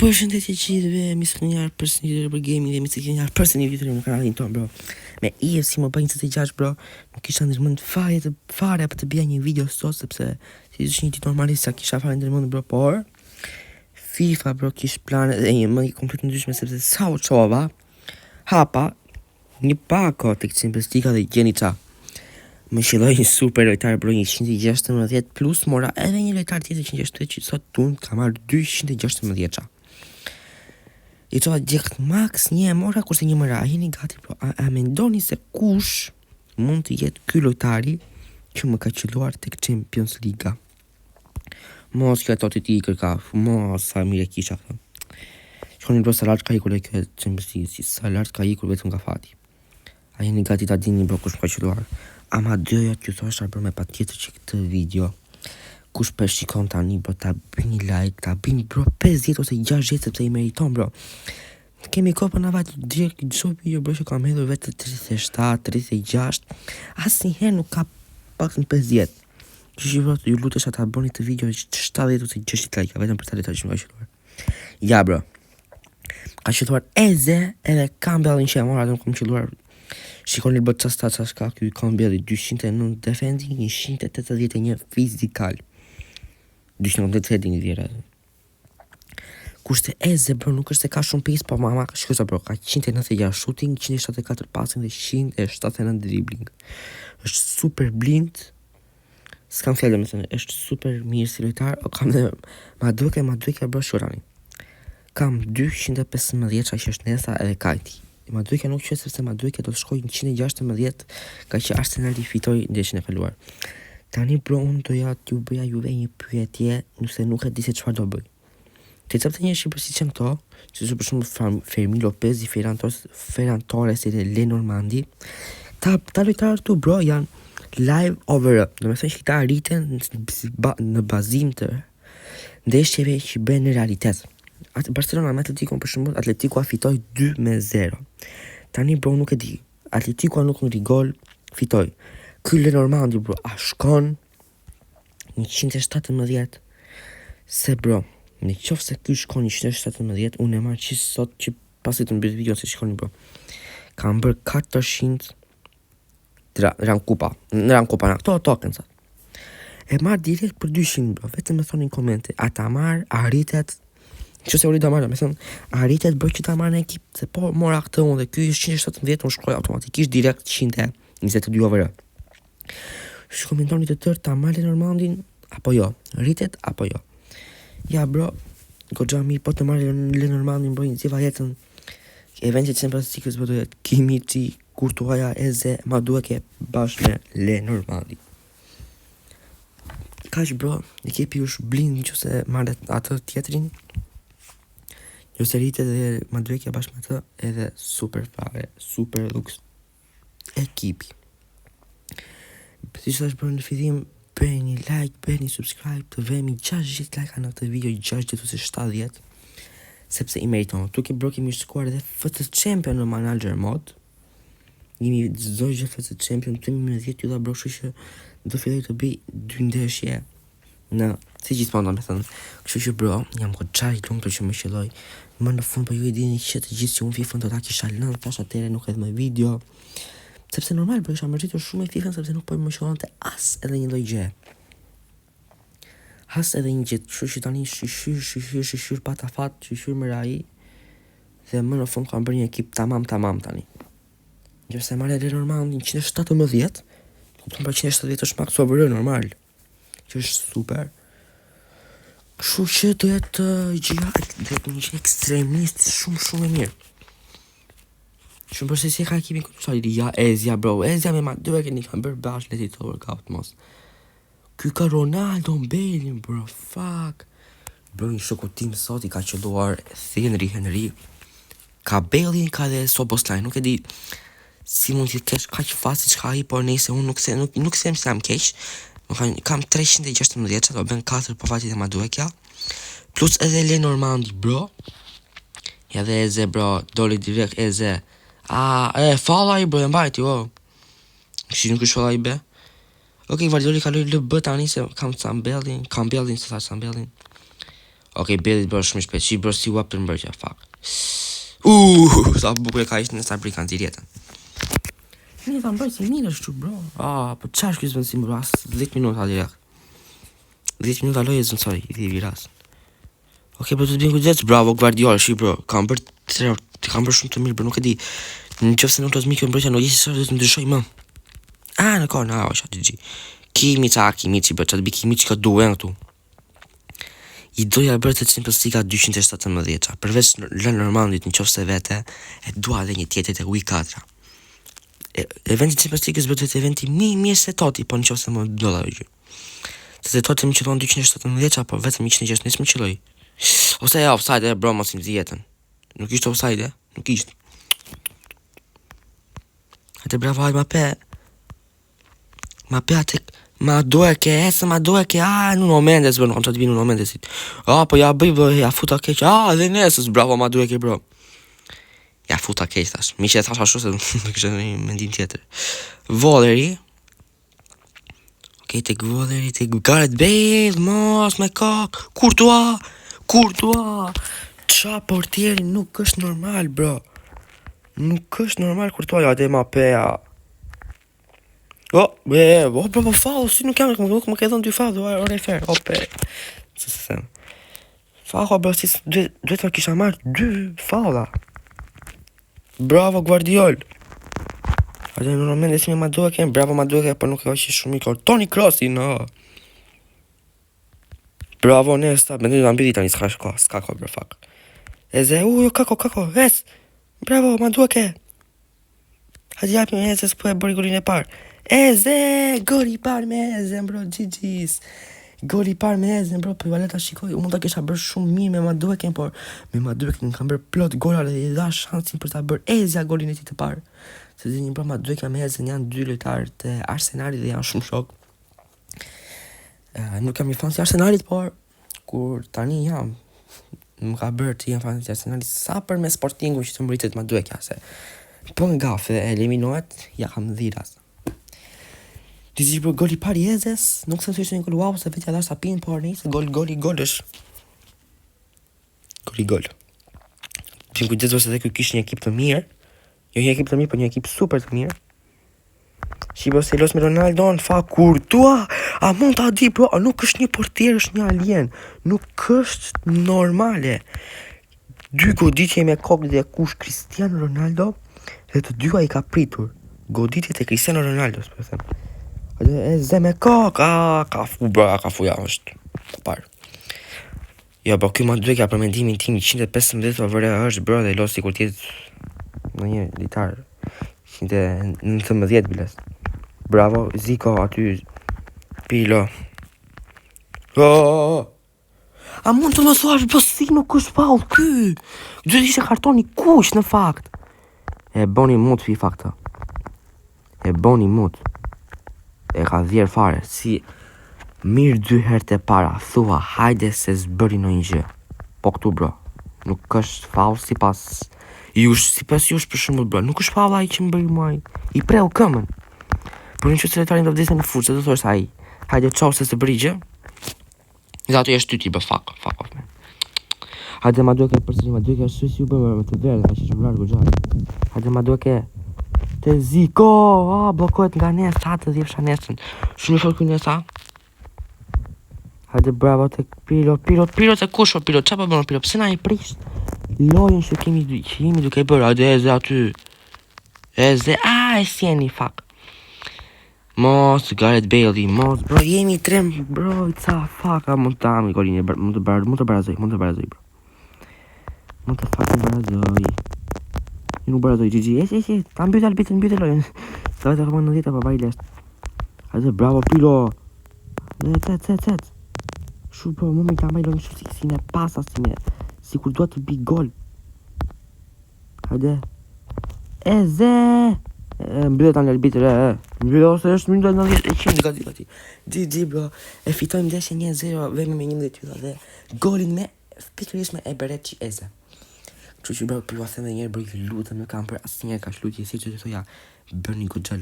Përshëndetje gjithëve, mirë se keni ardhur përsëri në video për gaming dhe mirë se keni ardhur përsëri në video në kanalin tonë, bro. Me EA FC Mobile 26, bro. Nuk kisha ndërmend fare të fare për të bëja një video sot sepse si është një ditë normale sa kisha fare ndërmend, bro, por FIFA, bro, kish plane dhe një më komplet ndryshme sepse sa u çova, hapa një pako tek Champions League dhe gjeni ça. Më qëlloi një super lojtar bro 116 plus mora edhe një lojtar tjetër 116 që sot unë kam marrë 216 qa. I çova direkt max një e mora kurse një më ra. A jeni gati bro? A, a mendoni se kush mund të jetë ky lojtari që më ka qëlluar tek Champions League? Mos kjo ato të ti kërka, mos sa mirë e kisha këtë. Shkoni bro sa lart ka ikur kjo Champions League, si sa lart ka ikur vetëm nga fati. A jeni gati ta dini bro kush më ka qëlluar? Ama doja t'ju thosha bro me patjetër që këtë video kush po e shikon tani bro ta bëni like, ta bëni bro 50 ose 60 sepse i meriton bro. Kemi kohë për na vajt direkt çdo video bro që kam hedhur vetëm 37, 36, asnjëherë nuk ka pak në 50. Kështu që bro, ju lutesha ta bëni këtë video 70 ose 60 like, vetëm për ta lojtar që më ka qëlluar. Ja bro. Ka qëlluar Eze edhe Campbellin që e mora, nuk kam qëlluar. Shikoni bro ça stats ka ky Campbelli 209 defending, 181 physical. 290 heading vjera. Kurse Eze bro nuk është se ka shumë pace, po mama shikoj sa bro, ka 196 shooting, 174 passing dhe 179 dribbling. Është super blind. S'kam fjalë me thënë, është super mirë si lojtar, o kam dhe ma duke, ma duke bro shurani. Kam 215 qa që është Nesta edhe Kajti. Ma duke nuk qe sepse ma duke do të shkoj 116 nga që Arsenali fitoi ndeshjen e kaluar. Tani bro unë doja t'ju bëja juve një pyetje, nëse nuk e di se çfarë do bëj. Të capte një shqipër si qenë këto, që për shumë Fermin Lopez, Ferran Torres, Ferran Torres edhe Le Normandi, ta, ta lojtarët këtu bro janë live OVR, do me thënë që këta rriten në bazim të ndeshjeve që bëhen në realitet. Atë Barcelona me Atleticon për shembull, Atletico a fitoi 2 me 0. Tani bro nuk e di. Atletico nuk në gol, fitoi. Ky Le Normandi bro, a shkon 117 se bro, në qoftë se ky shkon 117, unë e marr që sot që pasi të mbyll video se shikoni bro. Kam bër 400 rank kupa, në rank kupa në këto tokensat. E marr direkt për 200 bro, vetëm më thoni në komente, a ta marr, a rritet, që se uri do marr, më thon, a rritet bro që ta marr në ekip, se po mora këtë unë dhe ky është 117, unë shkoj automatikisht direkt 122 OVR. Që komentoni të tërë ta marr Normandin apo jo, rritet apo jo. Ja bro, goxha mirë po të marrë Le Normandin bro, nxiva jetën. Eventi Champions League bro do jetë Kimmich, Courtois, Eze, Madueke bashkë me Le Normandi. Kaq bro, ekipi është blind nëse marrë atë tjetrin. Nëse rritet edhe Madueke bashkë me atë, edhe super fare, super luks ekipi. Si që thash bro në fillim, bëni like, bëni subscribe, të vemi 60 like në këtë video, 60 ose 70, sepse i meriton. Tuke bro kemi shkuar edhe FC Champion në Manager Mode. Jemi çdo gjë FC Champion, 2010 ju dha bro, kështu që do filloj të bëj dy ndeshje në si gjithmonë do me thënë. Kështu që bro, jam goxha i lumtur që më qëlloi. Më në fund po ju e dini që të gjithë që unë FIFA do ta kisha lënë, thash atëherë nuk edhe më video. Sepse normal, bro, isha mërzitur shumë me FIFA sepse nuk po më qëllonte as edhe një lloj gjë. As edhe një gjë, kështu që tani shyqyr, shyqyr, shyqyr pata fat, shyqyr më ra ai. Dhe më në fund kam bërë një ekip tamam tamam tani. Nëse marrë Le Normand 117, kupton pra 170 është max OVR normal. Që është super. Kështu që do jetë gjëja, do jetë një gjë ekstremisht shumë shumë e mirë. Shumë për se si e ka ekipin këtu sa ja Ezja bro, Ezja me Madueke keni kanë bërë bashkë le të workout mos. Ky ka Ronaldo Bale bro, fuck. Bro, një shoku tim sot i ka qëlluar Henry Henry. Ka Bale ka dhe Szoboszlai, nuk e di si mund të kesh kaq fat siç ka ai, por nëse unë nuk se nuk nuk them se jam keq. Më kanë kam 316, që do bën 4 po vajti dhe Maduekja. Plus edhe Le Normandi, bro. Ja dhe Eze, bro, doli direkt Eze. A, e, falla i bro, e mbajti, o. Si nuk është falla i be. Okej, Gvardioli kaloi LB tani se kam Campbellin, Campbellin, se tha Campbellin. Okej, Bale bro shumë shpejt. Shi bro si u hap të mbrojtja, fuck. Uh, sa bukur e ka ishte në sa brika në jetën. Mirë, ta mbrojtë si mirë është bro. Ah, po çfarë është ky zëvendësim bro? As 10 minuta direkt. 10 minuta loje zëvendësoj, i thi viras. Okej, po të bëjmë kujdes, bravo Gvardiol, shi bro. Kam bërë tre, kam bërë shumë të mirë, bro, nuk e di. Në qoftë se nuk do të më kjo mbrojtja, nuk di se sa do të ndryshoj më. Ah, në kohë, na, osha, GG. Kimi, ca, Kimi, bro, çfarë të bi Kimi ka duhen këtu. I doja bërë të Champions League 217 përveç Le Normandit në qoftë se vete, e dua edhe një tjetër të Ui 4. E, eventi Champions League është bëhet eventi më i mirë se Toti, po në qoftë se më do ajo gjë. Se se Toti më qëllon 217 po vetëm 116 më qëlloi. Ose e offside e bro mos i nxi jetën. Nuk ishte offside, e? Nuk ishte. Hajde bravo, hajde Mbappe. Mbappe atë Madueke, ecë Madueke, a, Nuno Mendes, bro, nuk kam çfarë të vi Nuno Mendesit. A, po ja bëj, bro, ja futa keq, a, edhe nesës, bravo Madueke, bro. Ja futa keq, thash. Mi që e thash ashtu se nuk ishte një mendim tjetër. Voleri. Okej, tek Voleri, tek Gareth Bale, mos me kok. Courtois, Courtois. Qa portieri nuk është normal, bro. Nuk është normal Courtois, ja, dhe Mbappé-a. Oh, e, e, oh, bro, po foul, si nuk jam, nuk më ke dhënë dy foul, o refer, ope. Se se them. Foul, bro, si duhet duhet të kisha marrë dy faulla. Bravo Gvardiol. Hajde në moment si me Madueke, bravo Madueke, po nuk e hoqi shumë i Toni Kroos, no. Bravo Nesta, mendoj ta mbylli tani, s'ka shko, s'ka kohë bro, fuck. Eze, u, jo, kako, kako, es. Bravo Madueke. Hajde japim Eze, s'po e bëri golin e parë. Eze, goli i parë me Eze, bro, GG's. Goli i parë me Eze, bro, po ju ta shikoj. Unë mund ta kisha bërë shumë mirë me Madueken, por me Madueken kam bërë plot gola dhe i dha shansin për ta bërë Ezja golin e tij të parë. Se dini bro, Madueke me Ezen janë dy lojtarë të Arsenalit dhe janë shumë shok. Uh, nuk jam një fan si Arsenalit, por kur tani jam, më ka bërë të jem fan si Arsenalit sa për me Sportingu që të mbritet Madueke se po nga gafe eliminohet, ja kam dhiras. Ti si për goli i parë i Ezes, nuk them se ishte një gol wow, se vetja dhash tapin, por nëse gol goli gol është. Goli gol. Ti kujdes se edhe ky kishte një ekip të mirë. Jo një ekip të mirë, por një ekip super të mirë. Shipo se los me Ronaldo në fa Courtois A mund ta di bro, a nuk është një portier, është një alien Nuk është normale Dy goditje me kokë dhe kush Cristiano Ronaldo Dhe të dyja i ka pritur Goditjet e Cristiano Ronaldo, po them Dhe e ze me kokë, a, ka fu bro, a ka fu ja, është Parë Jo, po ky Madueke për mendimin tim 115 over është bro dhe los sikur të jetë në një litar 119 biles. Bravo Zico aty Pirlo. Oh, oh, oh. A mund të më thuash bro si nuk është faul ky? Duhet ishte kartoni kuq në fakt. E boni mut FIFA këtë. E boni mut. E ka dhjerë fare, si mirë dy herë të para, thua, hajde se s'bëri në një gjë. Po këtu bro, nuk është faul si pas jush, si pas jush për shembull bro, nuk është faul ai që më bëri mua. I preu këmbën. Por në qoftë se lojtari do vdesë në fushë, do thosh ai, hajde çau se s'bëri gjë. Dhe aty është tyti bë fuck, fuck off man. Hajde Madueke përsëri Madueke është si u bë me të verdhë, ka që vrarë goxha. Hajde Madueke. Te Zico, ah, bllokohet nga Nesta, të dhjefsha Nestën. Shumë i fortë ky Nesta. Hajde bravo te Pirlo, Pirlo, Pirlo te kush o Pirlo, çfarë po bën Pirlo? Pse na i prish lojën që kemi që jemi duke bërë? Hajde Eze aty. Eze, ah, e sjeni, fuck. Mos Gareth Bale, mos bro, jemi tre bro, ca fuck, a mund të ami golin e mund të bar, mund të barazoj, mund të barazoj bro. Mund të fucking barazoj. Ju nuk barazoj, GG, e, e, e, ta mbyt arbitrin, mbyt lojën. Sa vetë akoma 90 apo vaj lesht. Hajde, bravo Pirlo. Dhe cet, cet, cet. Shu bro, mu me ta mbaj lojën kështu si, si me pasa, si me si kur dua të bi gol. Hajde. Eze! E, mbyllet tani arbitri, e, e. Mbyllet ose është minuta 90 gati gati. GG bro. E fitojmë ndeshjen 1-0, vemi me 11 ylla dhe golin me pikërisht me Eberechi Eze. Kështu që bro, po jua them edhe një herë bro, ju lutem, nuk kam për asnjëherë kaq lutje, si që të thoja, bëni goxha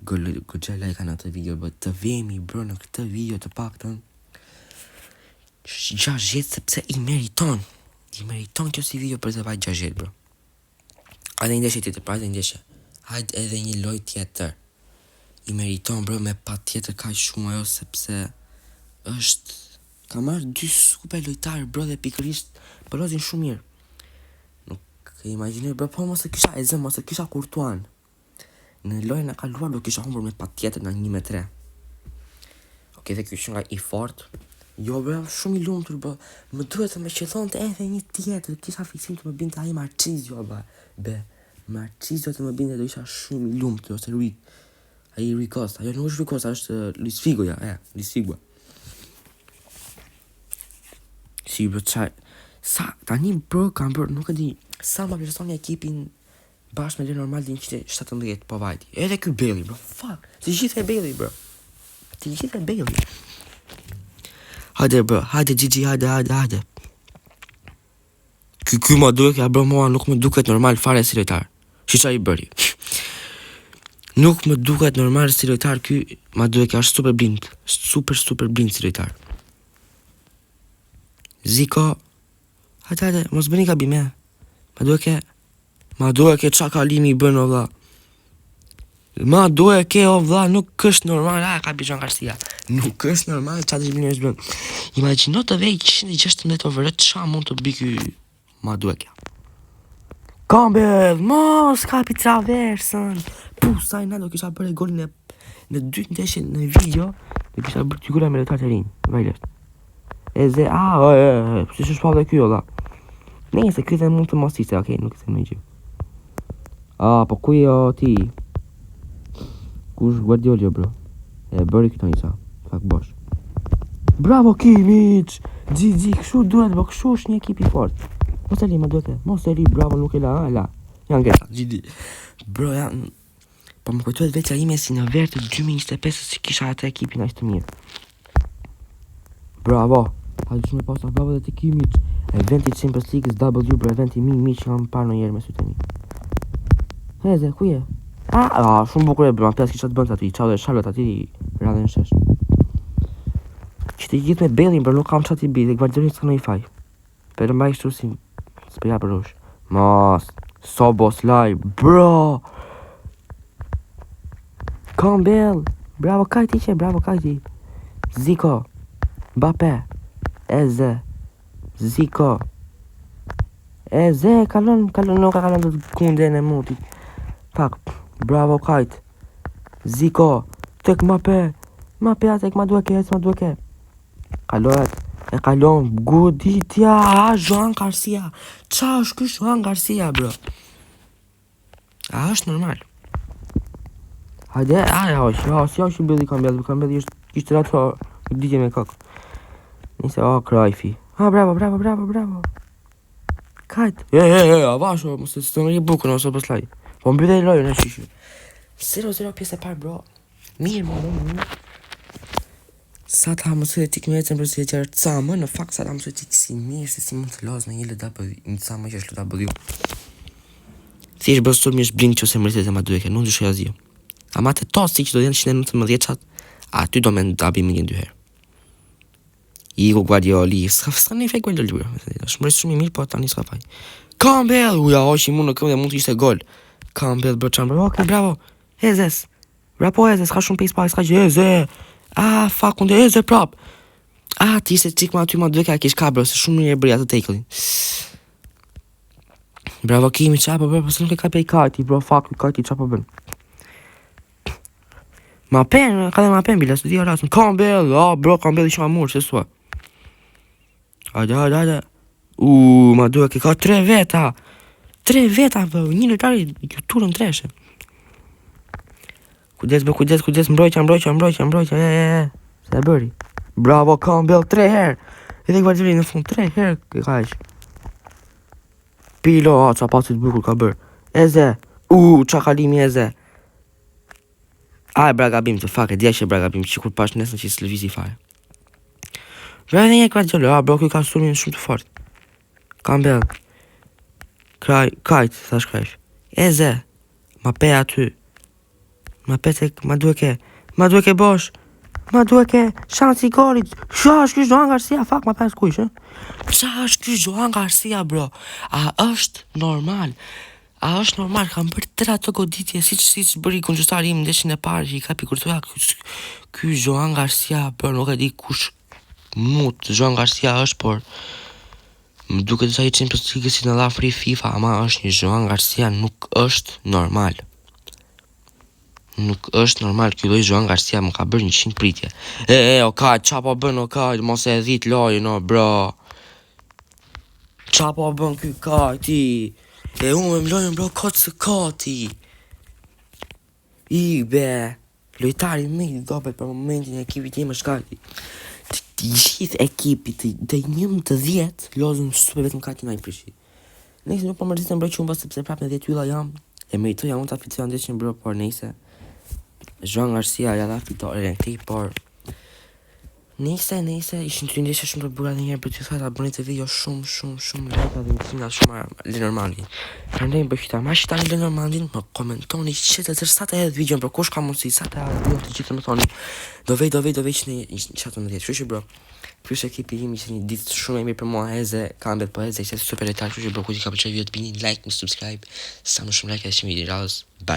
goxha like në këtë video, bro, të vemi bro në këtë video të paktën. 60 sepse i meriton. I meriton kjo si video për të vajt 60 bro. Hajde një ndeshje tjetër, pra hajde një ndeshje. Hajde edhe një lojë tjetër. I meriton bro me patjetër kaq shumë ajo sepse është ka marrë dy super lojtarë bro dhe pikërisht po lozin shumë mirë. Nuk e imagjinoj bro, po mos e kisha e zë, mos e kisha Courtois. Në lojën e kaluar do kisha humbur me patjetër nga 1 me 3. Ok, dhe ky që nga i fort. Jo, bro, jam shumë i lumtur, bro. Më duhet të më qëllonte edhe një tjetër. Kisha fiksim të më binte ai Marchisio, ba. Be, Marchisio të më binte do isha shumë i lumtur ose Rui. Ai Rui Costa. Jo, nuk është Rui Costa, është eh, Luis Figo, ja, e, Luis Figo. Si, bro, qa... Sa, tani, bro, kam bërë, nuk e di, sa ma vlerësoni ekipin Bashkë me normal di 117 po vajti. Edhe ky Bale, bro. Fuck. Të gjithë e Bale, bro. Të gjithë e Bale. Hajde, bro. Hajde, GG, hajde, hajde, hajde. Ky ky ma duhet ja bro mua nuk më duket normal fare si lojtar. Si ça i bëri. Nuk më duket normal si lojtar ky, ma duhet është super blind, super super blind si lojtar. Ziko, hajde hajde, mos bëni gabime. Ma duhet ke Ma duhet ke qa kalimi i bën o vlla. Ma duhet ke o vlla, nuk është normal, a ka Joan Garcia. Nuk është normal qa driblimi është bën. Imagjino të vej 116 over, qa mund të bëj ky ma duhet ke. Campbell, mos kapi traversën. Pusaj na do kisha bërë golin e në dy ndeshje në video, do kisha bërë dy gola me lojtarë të rinj. Vajlesht. E ze, a, e, e, e, pse s'është shpallë ky o vlla. Nëse ky dhe mund të mos ishte, okej, nuk e them gjë. A, po ku je o ti? Kush Guardiola bro? E bëri këto një sa. Fak bosh. Bravo Kimmich! GG, kështu duhet, po kështu është një ekip i fortë. Mos e li, më duhet. Mos e li, bravo, nuk e la, e la. Janë geta, GG. Bro, janë Po më kujtohet vetja ime si në verë të 2025 si kisha atë ekipin aq të mirë. Bravo. Hajde shumë e pasta, bravo dhe të Kimmich. Eventi Champions League W, bro, eventi mi mi që kam parë ndonjëherë me sytë e mi. Heze, ku je? Ah, ah, shumë bukur e bërë, pjas kisha të bënte aty, çau dhe Charlotte aty, radhën në shesh. Që të gjithë me Bale-in, bro, nuk kam çfarë t'i bi, dhe Guardiola s'ka ndonjë faj. Për mbaj kështu si s'po ja për Mos, Szoboszlai, bro. Campbell, bravo Kajti që, bravo Kajti. Ziko, Mbappe, Eze, Ziko. Eze, kalon, kalon, nuk e kalon të kunden e mutit. Pak, bravo Kajt. Ziko, tek Mbappe, Mbappe tek Madueke, Madueke. Kalohet, e kalon, goditja, a, Joan Garcia. Qa është ky Joan Garcia, bro? A është normal? Hajde, a, ja, është, ja, si është i Bale Campbell, Campbell është, ishte ato goditje me kokë. Nise, o, Cruyffi. Ah, bravo, bravo, bravo, bravo. Kajt. E, e, e, avash, mos e të ngri bukën ose po slaj. Po mbyllë lojën e shishu. 0-0 pjesë e parë, bro. Mirë, më, më, mirë. Sa ta mësoj tik me ecën për si e qarë CM, në fakt sa ta mësoj tik si mirë se si mund të loz me një LW, një CM që është LW. Thjesht bro sulmi është blind që ose mërzitet e ma duhet, nuk ndryshoj asgjë. Ama te TOTS-i që do jenë 119 çat, aty do me ndabi më një dy herë. Iku Guardioli, s'ka s'ka një faj Guardioli, bro. Është mbrojtës shumë i mirë, po tani s'ka faj. Campbell, u ja hoqi mu në këmbë dhe mund të ishte gol. Campbell bro çan, bro. Okej, bravo. Ezes. Bravo Eze, s'ka shumë pace pa, s'ka gjë Eze. Ah, fuck, unë Eze prap. Ah, ti ishte çik më aty më duke kish ka bro, se shumë mirë e bëri atë tackle-in. Bravo Kimi, qa po bro, po se nuk e ka pe Kajti, bro, fuck, Kajti, qa po bën? Ma pen, ka dhe ma pen, bila, s'di ora, Campbell, oh, bro, Campbell isha mur, se sua. Hajde, hajde, hajde. U, ma duhet ke ka tre veta. Tre veta, bro, një lojtar i ju turën treshe. Kujdes, bro, kujdes, kujdes, mbrojtja, mbrojtja, mbrojtja, mbrojtja, e, e, e. Se e bëri. Bravo, Campbell, tre herë. Edhe Guardiola në fund, tre herë e ka aq. Pilo, a, qa pasi të bukur ka bërë. Eze, u, qa kalimi Eze. A, e bra gabim të fuck, e dija që e bra gabim, që kur pash nesër që s'lëvizi fare. Bra edhe një Guardiola, a, bro, ky ka sulmin shumë të fort. Campbell. Kraj, kajt, thash kraj. Eze, ma pe aty. Ma pe tek, ma duhet ke, ma duhet ke bosh. Ma duhet ke shansi i golit. Qa është ky Joan Garcia? Fuck, ma pas kush, ë? Qa është ky Joan Garcia, bro? A është normal? A është normal? Kam bërë tre ato goditje siç bëri kundërshtari im ndeshjen e parë që i kapi Courtois. Ky Joan Garcia, bro, nuk e di kush mut Joan Garcia është, por më duket se ai Champions League si në dha free FIFA, ama është një Joan Garcia, nuk është normal. Nuk është normal, ky lloj Joan Garcia më ka bërë 100 pritje. E, e, o kaj, qa po bën o kaj, mos e dhit lojën, o bro. Qa po bën ky kaj, ti? E unë më lojën, bro, kot së koti. I be, lojtari më i dobët për momentin e ekipit tim është Kajti. Të gjithë ekipi, të një të 10, lozën super vetëm Kajti na i prishi. Nëse nuk po mërzitem bro që unë sepse prapë me 10 ylla jam, e meritoja unë ta fitoja ndeshjen bro, por nëse Joan Garcia ja dha fitoren këtij, por Nëse, ishin dy ndeshje shumë të bukura edhe një herë për t'ju thënë ta bëni këtë video shumë shumë shumë like dhe një nga shumë Lenormandin. Prandaj bëj ta marrësh tani Lenormandin, më komentoni që të tërë sa të hedh videon për kush ka mundësi, sa të hedh videon të gjithë më thoni. Do vej, do vej, do vej që në 17. Kështu që bro, ky është ekipi im, ishte një ditë shumë e mirë për mua, Eze, kambet po Eze, ishte super lojtar, kështu që bro, kujt i ka pëlqyer video të bini like, një subscribe, sa më shumë like edhe shihemi në radhës. Bye.